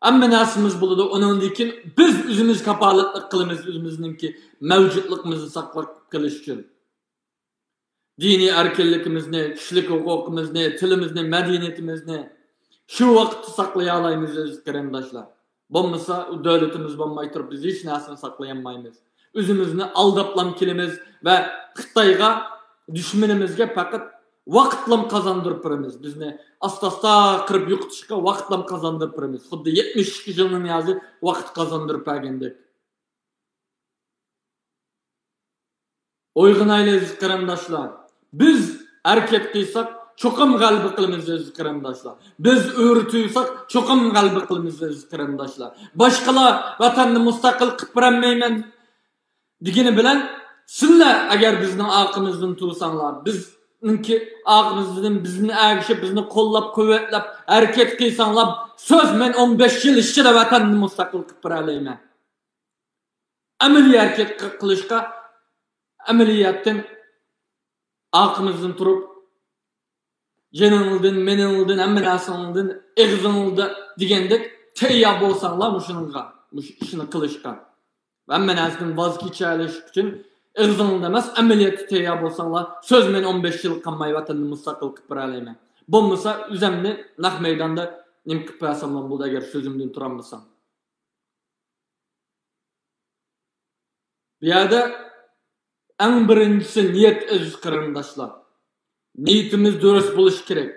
ھەممە نەرسىمىز بولىدۇ. ئۇنىڭدىن كېيىن بىز ئۆزىمىز كاپالەتلىك قىلىمىز ئۆزىمىزنىڭكى مەۋجۇتلۇقىمىزنى ساقلاپ قېلىش ئۈچۈن. دىنىي ئەركىنلىكىمىزنى، كىشىلىك ھوقۇقىمىزنى، تىلىمىزنى، مەدەنىيىتىمىزنى شۇ ۋاقىتتا ساقلىيالايمىز، ئەزىز قېرىنداشلار. بولمىسا، ئۇ دۆلىتىمىز بولماي تۇرۇپ، بىز ھېچ نەرسىنى ساقلىيالمايمىز. ئۆزىمىزنى ئالداپلام كېلىمىز ۋە خىتايغا، دۈشمىنىمىزگە پەقەت ۋاقىتلام قازاندۇرۇپ بېرىمىز. بىزنى ئاستا-ئاستا قىرىپ يوقىتىشقا ۋاقىتلام قازاندۇرۇپ بېرىمىز. خۇددى يەتمىش ئىككى يىلنىڭ نىيازى ۋاقىت قازاندۇرۇپ بەرگەندەك. ئويغىنايلى، ئەزىز قېرىنداشلار. بىز ھەرىكەت قىلساق، چوقۇم غەلىبە قىلىمىز، ئەزىز قېرىنداشلار. بىز ئۆرە تۇيساق، چوقۇم غەلىبە قىلىمىز، ئەزىز قېرىنداشلار. باشقىلار ۋەتەننى مۇستەقىل قىلىپ بېرەلمەيمەن دېگىنى بىلەن، سىلەر ئەگەر بىزنىڭ ئارقىمىزدىن تۇرساڭلار، بىزنىڭكى ئارقىمىزدىن بىزنى ئەگىشىپ، بىزنى قوللاپ-قۇۋۋەتلەپ ھەرىكەت قىلساڭلار، سۆز، مەن ئون بەش يىل ئىچىدە ۋەتەننى مۇستەقىل قىلىپ بېرەلەيمەن. ئەمەلىي ھەرىكەت قىلىشقا، ئەمەلىيەتتىن ئارقىمىزدىن تۇرۇپ، جېنىڭدىن، مېنىڭدىن، ھەممە نەرسىڭدىن، ئېغىزىڭدا دېگەندەك تەييار بولساڭلار مۇشۇنىڭغا، مۇشۇ ئىشنى قىلىشقا. ھەممە نەرسىدىن ۋاز كېچەلىش ئۈچۈن ئېغىزىڭدا ئەمەس، ئەمەلىيەتتە تەييار بولساڭلار، سۆز، مەن ئون بەش يىل قالماي ۋەتەننى مۇستەقىل قىلىپ بېرەلەيمەن. بولمىسا ئۆزەمنى نەق مەيداندا نېمە قىلىپ بەرسەملا بولدى، ئەگەر سۆزۈمدىن تۇرالمىسام. بۇ يەردە ئەڭ بىرىنچىسى نىيەت، ئەزىز قېرىنداشلار. نىيىتىمىز دۇرۇس بولۇشى كېرەك.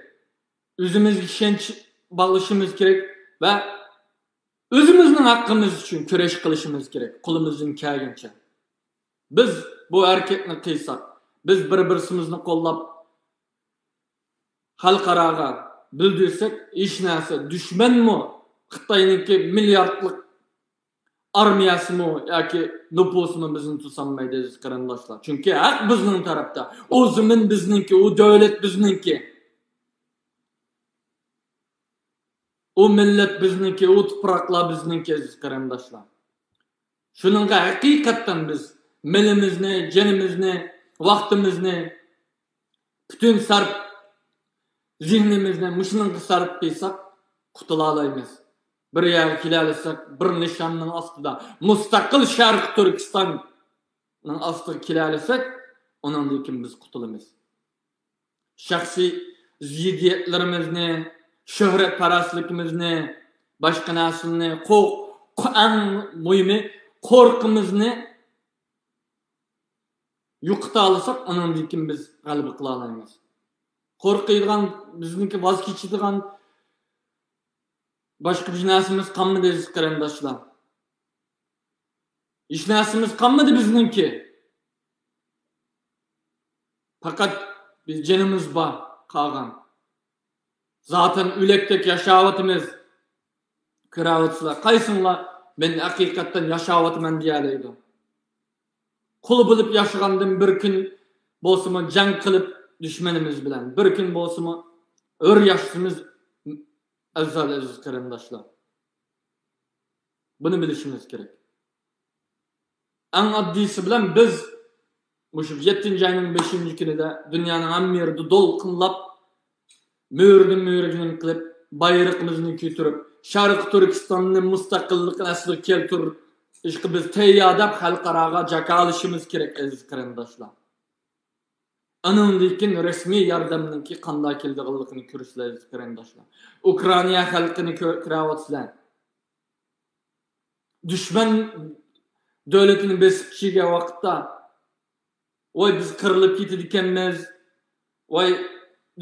ئۆزىمىزگە ئىشەنچ باغلىشىمىز كېرەك ۋە ئۆزىمىزنىڭ ھەققىمىز ئۈچۈن كۈرەش قىلىشىمىز كېرەك، قولىمىزدىن كەلگىنىچە. بىز بۇ ھەرىكەتنى قىلساق، بىز بىر-بىرسىمىزنى قوللاپ، خەلقئاراغا بىلدۈرسەك، ھېچ نەرسە، دۈشمەنمۇ، خىتاينىڭكى مىلياردلىق ئارمىيەسىمۇ ياكى نوپۇسىمۇ بىزنى توسالمايدۇ، ئەزىز قېرىنداشلار. چۈنكى ھەق بىزنىڭ تەرەپتە، ئۇ زېمىن بىزنىڭكى، ئۇ دۆلەت بىزنىڭكى، ئۇ مىللەت بىزنىڭكى، ئۇ تۇپراقلار بىزنىڭكى، ئەزىز قېرىنداشلار. شۇنىڭغا ھەقىقەتەن بىز مېلىمىزنى، جېنىمىزنى، ۋاقتىمىزنى، پۈتۈن سەرپ زېھنىمىزنى مۇشۇنىڭغا سەرپ قىلساق، قۇتۇلالايمىز. بىر يەرگە كېلەلىسەك، بىر نىشاننىڭ ئاستىدا، مۇستەقىل شەرقىي تۈركىستاننىڭ ئاستىغا كېلەلىسەك، ئۇنىڭدىن كېيىن بىز قۇتۇلىمىز. شەخسىي زىددىيەتلىرىمىزنى، شۆھرەتپەرەسلىكىمىزنى، باشقا نەرسىلەرنى، قو-، قو-، ئەڭ مۇھىمى قورقۇمىزنى يوقىتالىساق، ئۇنىڭدىن كېيىن بىز غەلىبە قىلالايمىز. قورقىدىغان، بىزنىڭكى ۋاز كېچىدىغان باشقا بىر نەرسىمىز قالمىدى، ئەزىز قېرىنداشلار. ھېچ نەرسىمىز قالمىدى بىزنىڭكى. پەقەت بىز جېنىمىز بار قالغان. زاتەن ئۆلەكتەك ياشاۋاتىمىز. كۆرەۋاتىسىلەر، قايسىڭلار مەن ھەقىقەتەن ياشاۋاتىمەن دېيەلەيدۇ؟ قۇل بولۇپ ياشىغاندىن بىر كۈن بولسىمۇ جەڭ قىلىپ دۈشمىنىمىز بىلەن، بىر كۈن بولسىمۇ ھۆر ياشىسىمىز ئەۋزەل، ئەزىز قېرىنداشلار. بۇنى بىلىشىمىز كېرەك. ئەڭ ئاددىيسى بىلەن بىز مۇشۇ يەتتىنچى ئاينىڭ بەشىنچى كۈنىدە دۇنيانىڭ ھەممە يېرىدە دولقۇنلاپ، مۈرىدىن مۈرىگە قىلىپ، بايرىقىمىزنى كۆتۈرۈپ، شەرقىي تۈركىستاننى مۇستەقىللىقىنى ئەسلىگە كەلتۈرۈشكە بىز تەييار دەپ خەلقئاراغا جاكارلىشىمىز كېرەك، ئەزىز قېرىنداشلار. ئانىڭدىن كېيىن رەسمىي ياردەمنىڭكى قانداق كېلىدىغانلىقىنى كۆرۈشلەر، ئەزىز قېرىنداشلار. ئۇكرائىنا خەلقىنى كۆ-، كۆرەۋاتىسىلەر. دۈشمەن دۆلىتىنى بېسىپ چىگەن ۋاقىتتا، ۋاي، بىز قىرىلىپ كېتىدىكەنمىز، ۋاي،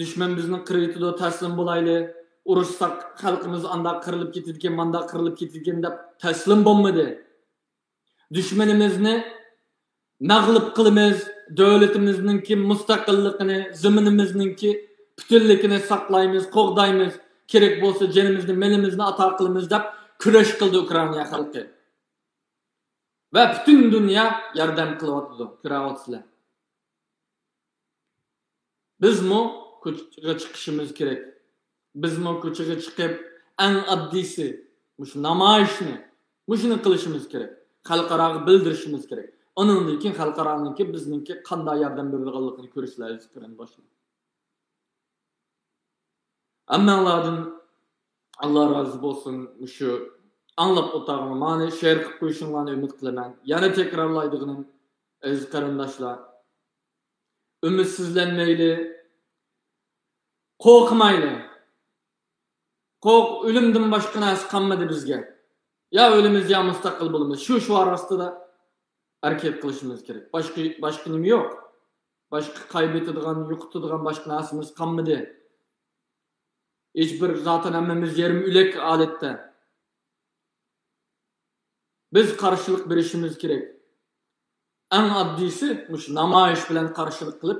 دۈشمەن بىزنى قىرىۋېتىدۇ، تەسلىم بولايلى، ئۇرۇشساق خەلقىمىز ئانداق قىرىلىپ كېتىدىكەن، مانداق قىرىلىپ كېتىدىكەن دەپ تەسلىم بولمىدى. دۈشمىنىمىزنى مەغلۇپ قىلىمىز، دۆلىتىمىزنىڭكى مۇستەقىللىقىنى، زېمىنىمىزنىڭكى پۈتۈنلۈكىنى ساقلايمىز، قوغدايمىز، كېرەك بولسا جېنىمىزنى، مېلىمىزنى ئاتا قىلىمىز دەپ كۈرەش قىلدى ئۇكرائىنا خەلقى. ۋە پۈتۈن دۇنيا ياردەم قىلىۋاتىدۇ، كۆرۈۋاتىسىلەر. بىزمۇ كوچىغا چىقىشىمىز كېرەك. بىزمۇ كوچىغا چىقىپ، ئەڭ ئاددىيسى مۇشۇ نامايىشنى، مۇشۇنى قىلىشىمىز كېرەك. خەلقئاراغا بىلدۈرۈشىمىز كېرەك. ئۇنىڭدىن كېيىن خەلقئارانىڭكى بىزنىڭكى قانداق ياردەم بېرىدىغانلىقىنى كۆرۈشلەر، ئەزىز قېرىنداشلار. ھەممەڭلاردىن ئاللا رازى بولسۇن، مۇشۇ ئاڭلاپ ئولتۇرغىنىڭلارنى شېئىر قىلىپ قويۇشۇڭلارنى ئۈمىد قىلىمەن. يەنە تەكرارلايدىغىنىم، ئەزىز قېرىنداشلار، ئۈمىدسىزلەنمەيلى، قورقمايلى. قورق-، ئۆلۈمدىن باشقا نەرسە قالمىدى بىزگە. يا ئۆلىمىز، يا مۇستەقىل بولىمىز. شۇ شوئار ئاستىدا ھەرىكەت قىلىشىمىز كېرەك. باشقا، باشقا نېمە يوق. باشقا قايبېتىدىغان، يوقىتىدىغان باشقا نەرسىمىز قالمىدى. ھېچ بىر زاتەن ھەممىمىز يېرىم ئۆلۈك ھالەتتە. بىز قارشىلىق بېرىشىمىز كېرەك. ئەڭ ئاددىيسى مۇشۇ نامايىش بىلەن قارشىلىق قىلىپ،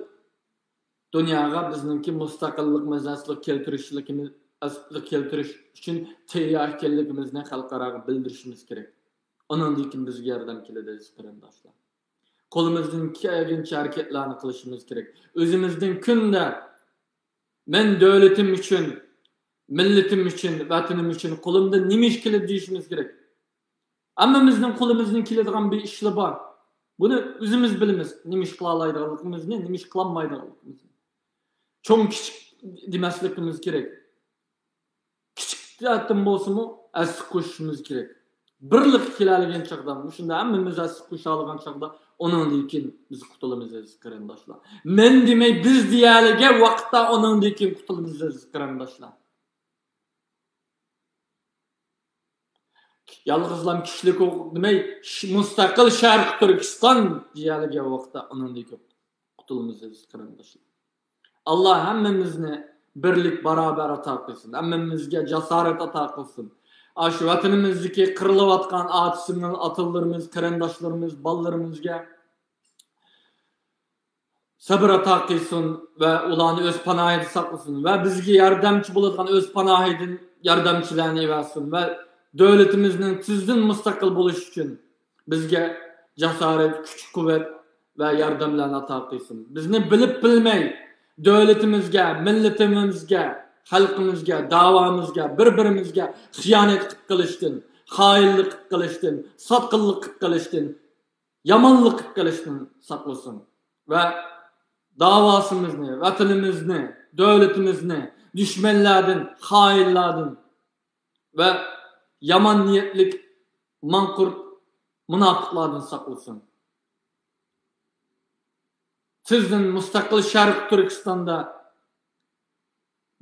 دۇنياغا بىزنىڭكى مۇستەقىللىقىمىزنى ئەسلىگە كەلتۈرۈشلۈكىمىز، ئەسلىگە كەلتۈرۈش ئۈچۈن تەييار ئىكەنلىكىمىزنى خەلقئاراغا بىلدۈرۈشىمىز كېرەك. ئۇنىڭدىن كېيىن بىزگە ياردەم كېلىدۇ، ئەزىز قېرىنداشلار. قولىمىزدىن كەلگىنىچە ھەرىكەتلەرنى قىلىشىمىز كېرەك. ئۆزىمىزدىن كۈندە مەن دۆلىتىم ئۈچۈن، مىللىتىم ئۈچۈن، ۋەتىنىم ئۈچۈن قولۇمدىن نېمە ئىش كېلىدۇ دېيىشىمىز كېرەك. ھەممىمىزنىڭ قولىمىزدىن كېلىدىغان بىر ئىشلار بار. بۇنى ئۆزىمىز بىلىمىز، نېمە ئىش قىلالايدىغانلىقىمىزنى، نېمە ئىش قىلالمايدىغانلىقىمىزنى. چوڭ كىچىك دېمەسلىكىمىز كېرەك. كىچىك جەھەتتىن بولسىمۇ ھەسسە قوشۇشىمىز كېرەك. بىرلىككە كېلەلىگەن چاغدا، مۇشۇنداق ھەممىمىز ھەسسە قوشالىغان چاغدا، ئۇنىڭدىن كېيىن بىز قۇتۇلىمىز، ئەزىز قېرىنداشلار. مەن دېمەي، بىز دېيەلىگەن ۋاقىتتا ئۇنىڭدىن كېيىن قۇتۇلىمىز، ئەزىز قېرىنداشلار. يالغۇزلام كىشىلىك ھوقۇق دېمەي، ش-، مۇستەقىل شەرقىي تۈركىستان دېيەلىگەن ۋاقىتتا ئۇنىڭدىن كېيىن قۇتۇلىمىز، ئەزىز قېرىنداشلار. ئاللا ھەممىمىزنى بىرلىك، باراۋەر ئاتا قىلسۇن. ھەممىمىزگە جاسارەت ئاتا قىلسۇن. ئاشۇ ۋەتىنىمىزدىكى قىرىلىۋاتقان ئاتا-سىڭىل، ئاتىلىرىمىز، قېرىنداشلىرىمىز، بالىلىرىمىزگە سەبر ئاتا قىلسۇن ۋە ئۇلارنى ئۆز پاناھىدا ساقلىسۇن ۋە بىزگە ياردەمچى بولىدىغان ئۆز پاناھىدىن ياردەمچىلەرنى ئەۋەتسۇن ۋە دۆلىتىمىزنىڭ تېزدىن مۇستەقىل بولۇشى ئۈچۈن بىزگە جاسارەت، كۈچ-قۇۋۋەت ۋە ياردەملەرنى ئاتا قىلسۇن. بىزنى بىلىپ بىلمەي دۆلىتىمىزگە، مىللىتىمىزگە، خەلقىمىزگە، داۋامىزگە، بىر-بىرىمىزگە خىيانەت قىلىپ قېلىشتىن، خائىنلىق قىلىپ قېلىشتىن، ساتقىنلىق قىلىپ قېلىشتىن، يامانلىق قىلىپ قېلىشتىن ساقلىسۇن ۋە داۋاسىمىزنى، ۋەتىنىمىزنى، دۆلىتىمىزنى دۈشمەنلەردىن، خائىنلاردىن ۋە يامان نىيەتلىك ماڭقۇرت مۇناپىقلاردىن ساقلىسۇن. تېزدىن مۇستەقىل شەرقىي تۈركىستاندا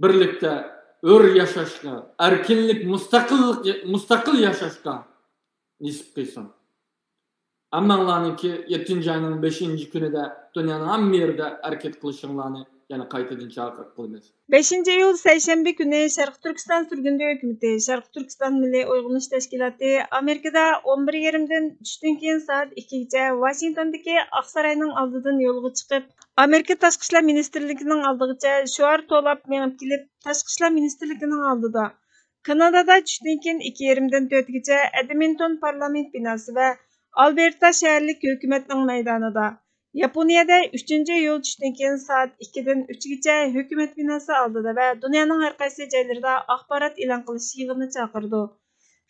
بىرلىكتە ھۆر ياشاشقا، ئەركىنلىك، مۇستەقىللىق، مۇستەقىل ياشاشقا نېسىپ قىلسۇن. ھەممىڭلارنىڭكى يەتتىنچى ئاينىڭ بەشىنچى كۈنىدە دۇنيانىڭ ھەممە يېرىدە ھەرىكەت قىلىشىڭلارنى يەنە قايتىدىن چاقىرىق قىلىمىز. بەشىنچى ئىيۇل سەيشەنبە كۈنى شەرقىي تۈركىستان سۈرگۈندە ھۆكۈمىتى، شەرقىي تۈركىستان مىللىي ئويغىنىش تەشكىلاتى ئامېرىكىدا ئون بىر يېرىمدىن چۈشتىن كېيىن سائەت ئىككىگىچە ۋاشىنگتوندىكى ئاقساراينىڭ ئالدىدىن يولغا چىقىپ، ئامېرىكا تاشقى ئىشلار مىنىستىرلىكىنىڭ ئالدىغىچە شوئار توۋلاپ مېڭىپ كېلىپ، تاشقى ئىشلار مىنىستىرلىكىنىڭ ئالدىدا، كانادادا چۈشتىن كېيىن ئىككى يېرىمدىن تۆتكىچە ئەدمىنتون پارلامېنت بىناسى ۋە ئالبېرتا شەھەرلىك ھۆكۈمەتنىڭ مەيدانىدا، ياپونىيەدە ئۈچىنچى ئىيۇل چۈشتىن كېيىن سائەت ئىككىدىن ئۈچكىچە ھۆكۈمەت بىناسى ئالدىدا ۋە دۇنيانىڭ ھەر قايسى جايلىرىدا ئاخبارات ئېلان قىلىش يىغىنى چاقىرىدۇ.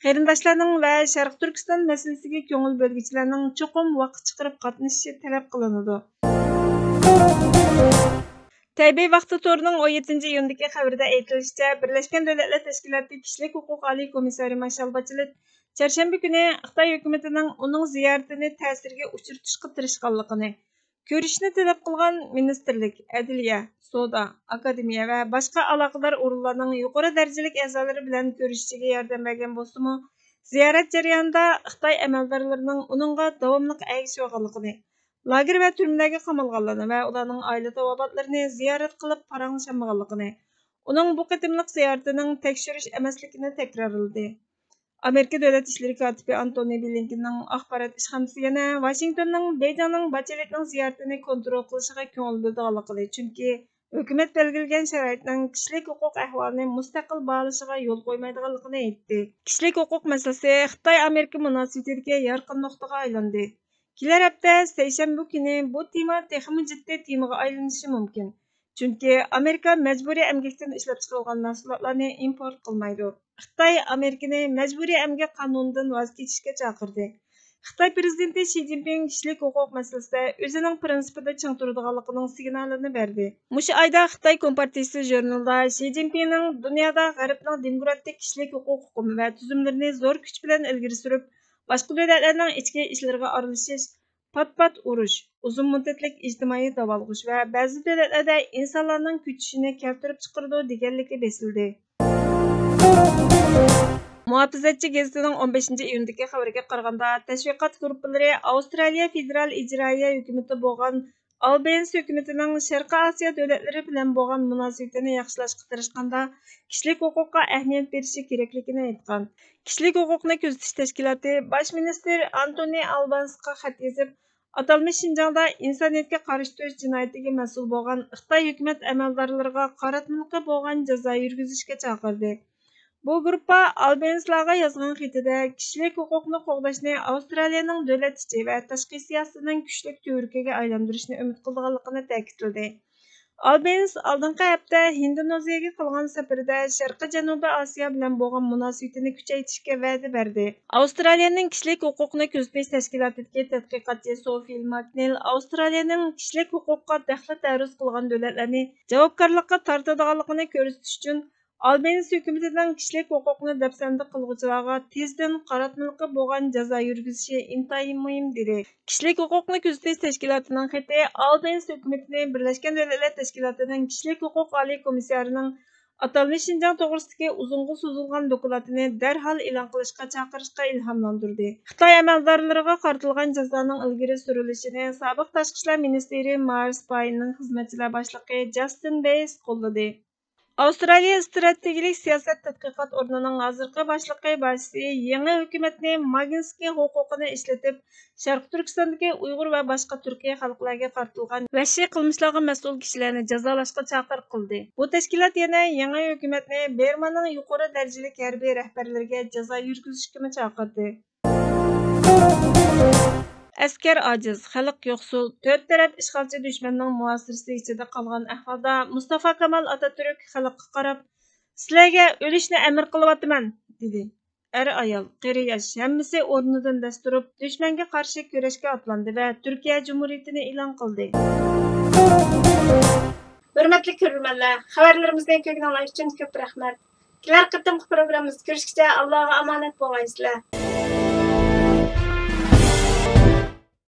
قېرىنداشلارنىڭ ۋە شەرقىي تۈركىستان مەسىلىسىگە كۆڭۈل بۆلگۈچىلەرنىڭ چوقۇم ۋاقىت چىقىرىپ قاتنىشىشى تەلەپ قىلىنىدۇ. تەيبېي ۋاقتى تورىنىڭ ئون يەتتىنچى ئىيۇندىكى خەۋىرىدە ئېيتىلىشىچە، بىرلەشكەن دۆلەتلەر تەشكىلاتى كىشىلىك ھوقۇق ئالىي كومىسسارى مارشال باچېلېت چارشەنبە كۈنى خىتاي ھۆكۈمىتىنىڭ ئۇنىڭ زىيارىتىنى تەسىرگە ئۇچرىتىشقا تىرىشقانلىقىنى، كۆرۈشۈشنى تەلەپ قىلغان مىنىستىرلىك، ئەدلىيە، سودا، ئاكادېمىيە ۋە باشقا ئالاقىدار ئورۇنلارنىڭ يۇقىرى دەرىجىلىك ئەزالىرى بىلەن كۆرۈشۈشىگە ياردەم بەرگەن بولسىمۇ، زىيارەت جەريانىدا خىتاي ئەمەلدارلىرىنىڭ ئۇنىڭغا داۋاملىق ئەگىشىۋالغانلىقىنى، لاگېر ۋە تۈرمىلەرگە قامالغانلارنى ۋە ئۇلارنىڭ ئائىلە تاۋابىئاتلىرىنى زىيارەت قىلىپ پاراڭلىشالمىغانلىقىنى، ئۇنىڭ بۇ قېتىملىق زىيارىتىنىڭ تەكشۈرۈش ئەمەسلىكىنى تەكرارلىدى. ئامېرىكا دۆلەت ئىشلىرى كاتىپى ئانتونى بلىنكېننىڭ ئاخبارات ئىشخانىسى يەنە ۋاشىنگتوننىڭ بېيجىڭنىڭ باچېلېتنىڭ زىيارىتىنى كونترول قىلىشىغا كۆڭۈل بۆلىدىغانلىقىنى، چۈنكى ھۆكۈمەت بەلگىلىگەن شارائىتنىڭ كىشىلىك ھوقۇق ئەھۋالىنى مۇستەقىل باھالىشىغا يول قويمايدىغانلىقىنى ئېيتتى. كىشىلىك ھوقۇق مەسىلىسى خىتاي-ئامېرىكا مۇناسىۋىتىدىكى يارقىن نۇقتىغا ئايلاندى. كېلەر ھەپتە سەيشەنبە كۈنى بۇ تېما تېخىمۇ جىددىي تېمىغا ئايلىنىشى مۇمكىن. چۈنكى ئامېرىكا مەجبۇرىي ئەمگەكتىن ئىشلەپچىقىرىلغان مەھسۇلاتلارنى ئىمپورت قىلمايدۇ. خىتاي ئامېرىكىنى مەجبۇرىي ئەمگەك قانۇنىدىن ۋاز كېچىشكە چاقىردى. خىتاي پىرېزىدېنتى شى جىنپىڭ كىشىلىك ھوقۇق مەسىلىسىدە ئۆزىنىڭ پىرىنسىپىدا چىڭ تۇرىدىغانلىقىنىڭ سىگنالىنى بەردى. مۇشۇ ئايدا خىتاي كومپارتىيىسى ژۇرنىلىدا شى جىنپىڭنىڭ دۇنيادا غەربنىڭ دېموكراتىك كىشىلىك ھوقۇق ئۇقۇمى ۋە تۈزۈملىرىنى زور كۈچ بىلەن ئىلگىرى سۈرۈپ، باشقا دۆلەتلەرنىڭ ئىچكى ئىشلىرىغا ئارىلىشىش، پات-پات ئۇرۇش، ئۇزۇن مۇددەتلىك ئىجتىمائىي داۋالغۇش ۋە بەزى دۆلەتلەردە ئىنسانلارنىڭ كۆچۈشىنى كەلتۈرۈپ چىقىرىدۇ دېگەنلىكى بېسىلدى. مۇھاپىزەتچى گېزىتىنىڭ ئون بەشىنچى ئىيۇندىكى خەۋىرىگە قارىغاندا، تەشۋىقات گۇرۇپپىلىرى ئاۋسترالىيە فېدېرال ئىجرائىيە ھۆكۈمىتى بولغان ئالبېنس ھۆكۈمىتىنىڭ شەرقىي ئاسىيا دۆلەتلىرى بىلەن بولغان مۇناسىۋىتىنى ياخشىلاشقا تىرىشقاندا، كىشىلىك ھوقۇققا ئەھمىيەت بېرىشى كېرەكلىكىنى ئېيتقان. كىشىلىك ھوقۇقنى كۆزىتىش تەشكىلاتى باش مىنىستىر ئانتونى ئالبانسقا خەت يېزىپ، ئاتالمىش شىنجاڭدا ئىنسانىيەتكە قارشى تۇرۇش جىنايىتىگە مەسئۇل بولغان خىتاي ھۆكۈمەت ئەمەلدارلىرىغا قاراتمىلىقى بولغان جازا يۈرگۈزۈشكە چاقىردى. بۇ گۇرۇپپا ئالبېنسلارغا يازغان خېتىدە، كىشىلىك ھوقۇقنى قوغداشنى ئاۋسترالىيەنىڭ دۆلەت ئىچى ۋە تاشقى سىياسىتىنىڭ كۈچلۈك تۈۋرۈكىگە ئايلاندۇرۇشنى ئۈمىد قىلىدىغانلىقىنى تەكىتلىدى. ئالبېنس ئالدىنقى ھەپتە ھىندونېزىيەگە قىلغان سەپىرىدە شەرقىي جەنۇبىي ئاسىيا بىلەن بولغان مۇناسىۋىتىنى كۈچەيتىشكە ۋەدە بەردى. ئاۋسترالىيەنىڭ كىشىلىك ھوقۇقنى كۆزىتىش تەشكىلاتىدىكى تەتقىقاتچى سوفىل ماكنېل ئاۋسترالىيەنىڭ كىشىلىك ھوقۇققا دەخلى تەرۇز قىلغان دۆلەتلەرنى جاۋابكارلىققا تارتىدىغانلىقىنى كۆرسىتىش ئۈچۈن، ئالبېنس ھۆكۈمىتىنىڭ كىشىلىك ھوقۇقنى دەپسەندە قىلغۇچىلارغا تېزدىن قاراتمىلىقى بولغان جازا يۈرگۈزۈشى ئىنتايىن مۇھىم، دېدى. كىشىلىك ھوقۇقنى كۆزىتىش تەشكىلاتىنىڭ خېتى ئالبېنس ھۆكۈمىتىنى بىرلەشكەن دۆلەتلەر تەشكىلاتىنىڭ كىشىلىك ھوقۇق ئالىي كومىسسارىنىڭ ئاتالمىش شىنجاڭ توغرىسىدىكى ئۇزۇنغا سوزۇلغان دوكلاتىنى دەرھال ئېلان قىلىشقا چاقىرىشقا ئىلھاملاندۇردى. خىتاي ئەمەلدارلىرىغا قارىتىلغان جازانىڭ ئىلگىرى سۈرۈلۈشىنى سابىق تاشقى ئىشلار مىنىستىرى مارس پايننىڭ خىزمەتچىلەر باشلىقى جاستىن بېيس قوللىدى. ئاۋسترالىيە ئىستراتېگىيىلىك سىياسەت تەتقىقات ئورنىنىڭ ھازىرقى باشلىقى باشىسى يېڭى ھۆكۈمەتنى ماگنىتسكىي ھوقۇقىنى ئىشلىتىپ، شەرقىي تۈركىستاندىكى ئۇيغۇر ۋە باشقا تۈركىي خەلقلەرگە قارىتىلغان ۋەھشىي قىلمىشلارغا مەسئۇل كىشىلەرنى جازالاشقا چاقىرىق قىلدى. بۇ تەشكىلات يەنە يېڭى ھۆكۈمەتنى بىرمانىڭ يۇقىرى دەرىجىلىك ھەربىي رەھبەرلىرىگە جازا يۈرگۈزۈشكىمۇ چاقىردى. ئەسكەر ئاجىز، خەلق يوقسۇل، تۆت تەرەپ ئىشغالچى دۈشمەننىڭ مۇھاسىرىسى ئىچىدە قالغان ئەھۋالدا مۇستافا كامال ئاتاتۈرك خەلققە قاراپ، «سىلەرگە ئۆلۈشنى ئەمىر قىلىۋاتىمەن» دېدى. ئەر-ئايال، قېرى-ياش ھەممىسى ئورنىدىن دەس تۇرۇپ، دۈشمەنگە قارشى كۈرەشكە ئاتلاندى ۋە تۈركىيە جۇمھۇرىيىتىنى ئېلان قىلدى. ھۆرمەتلىك كۆرۈرمەنلەر، خەۋەرلىرىمىزنى كۆرگىنىڭلار ئۈچۈن كۆپ رەھمەت. كېلەر قېتىمقى پروگراممىمىزدا كۆرۈشكىچە ئاللاغا ئامانەت بولغايسىلەر.